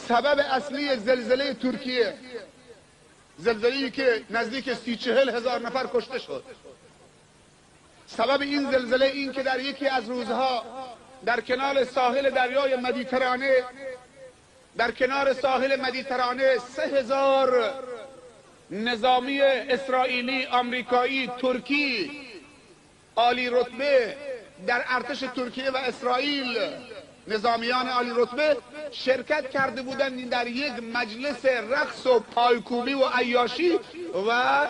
سبب اصلی زلزله ترکیه، زلزله‌ای که نزدیک 30-40 هزار نفر کشته شد، سبب این زلزله این که در یکی از روزها در کنار ساحل دریای مدیترانه، در کنار ساحل مدیترانه 3000 نظامی اسرائیلی، آمریکایی، ترکی عالی رتبه در ارتش ترکیه و اسرائیل، نظامیان عالی رتبه شرکت کرده بودند در یک مجلس رقص و پایکوبی و عیاشی و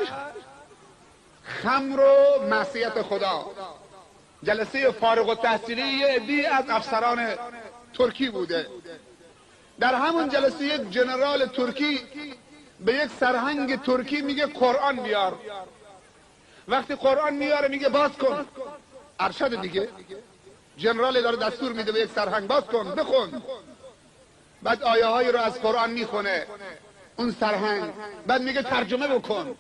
خمر و معصیت خدا. جلسه فارغ التحصیلی یه عده‌ای از افسران ترکی بوده. در همون جلسه یک جنرال ترکی به یک سرهنگ ترکی میگه قرآن بیار. وقتی قرآن میاره میگه باز کن. ارشد دیگه، جنرال داره دستور میده به یک سرهنگ باز کن بخون. بعد آیه هایی رو از قرآن میخونه اون سرهنگ، بعد میگه ترجمه بکن.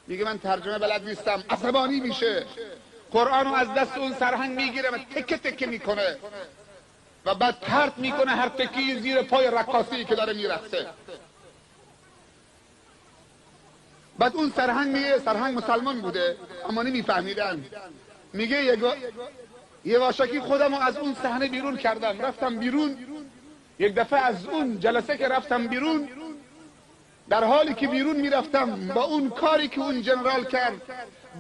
میگه من ترجمه بلد نیستم. عصبانی میشه، قرآن رو از دست اون سرهنگ میگیره و تکه تکه میکنه و بعد پرت میکنه هر تکی زیر پای رقاصی که داره میرقصه. بعد اون سرهنگ میگه، سرهنگ مسلمان بوده اما نمیفهمیدن، میگه یه واشکی خودم رو از اون صحنه بیرون کردم، رفتم بیرون. یک دفعه از اون جلسه که رفتم بیرون، در حالی که بیرون میرفتم با اون کاری که اون جنرال کرد،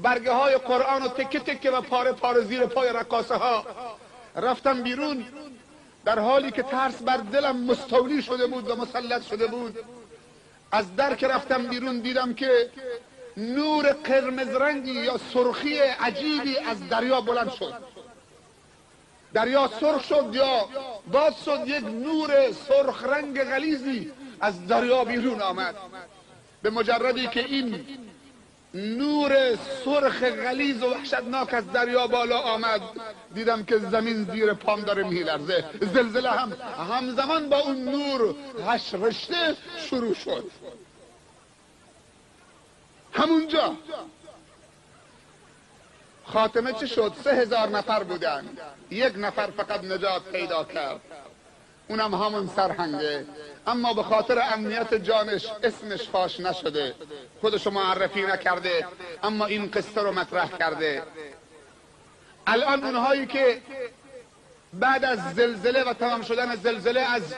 برگه های قرآن رو تکه تکه و پاره پاره زیر پای رقاصه ها، رفتم بیرون در حالی که ترس بر دلم مستولی شده بود و مسلط شده بود. از در که رفتم بیرون دیدم که نور قرمز رنگی یا سرخی عجیبی از دریا بلند شد. دریا سرخ شد یا باز شد، یک نور سرخ رنگ غلیظی از دریا بیرون آمد. به مجردی که این نور سرخ غلیظ و وحشتناک از دریا بالا آمد، دیدم که زمین زیر پام داره میلرزه. زلزله هم همزمان با اون نور 8 رشته شروع شد. همونجا خاتمه چه شد؟ 3000 نفر بودن، یک نفر فقط نجات پیدا کرد، اونم همون سرهنگه. اما به خاطر امنیت جانش اسمش فاش نشده، خودشو معرفی نکرده، اما این قصه رو مطرح کرده. الان اونهایی که بعد از زلزله و تمام شدن زلزله از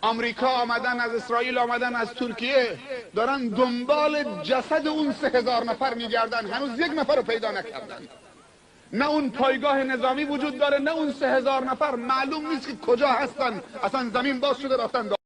آمریکا آمدن، از اسرائیل آمدن، از ترکیه، دارن دنبال جسد اون 3000 نفر میگردن، هنوز یک نفر رو پیدا نکردن. نه اون پایگاه نظامی وجود داره، نه اون 3000 نفر، معلوم نیست که کجا هستن. اصلا زمین باز شده رفتن.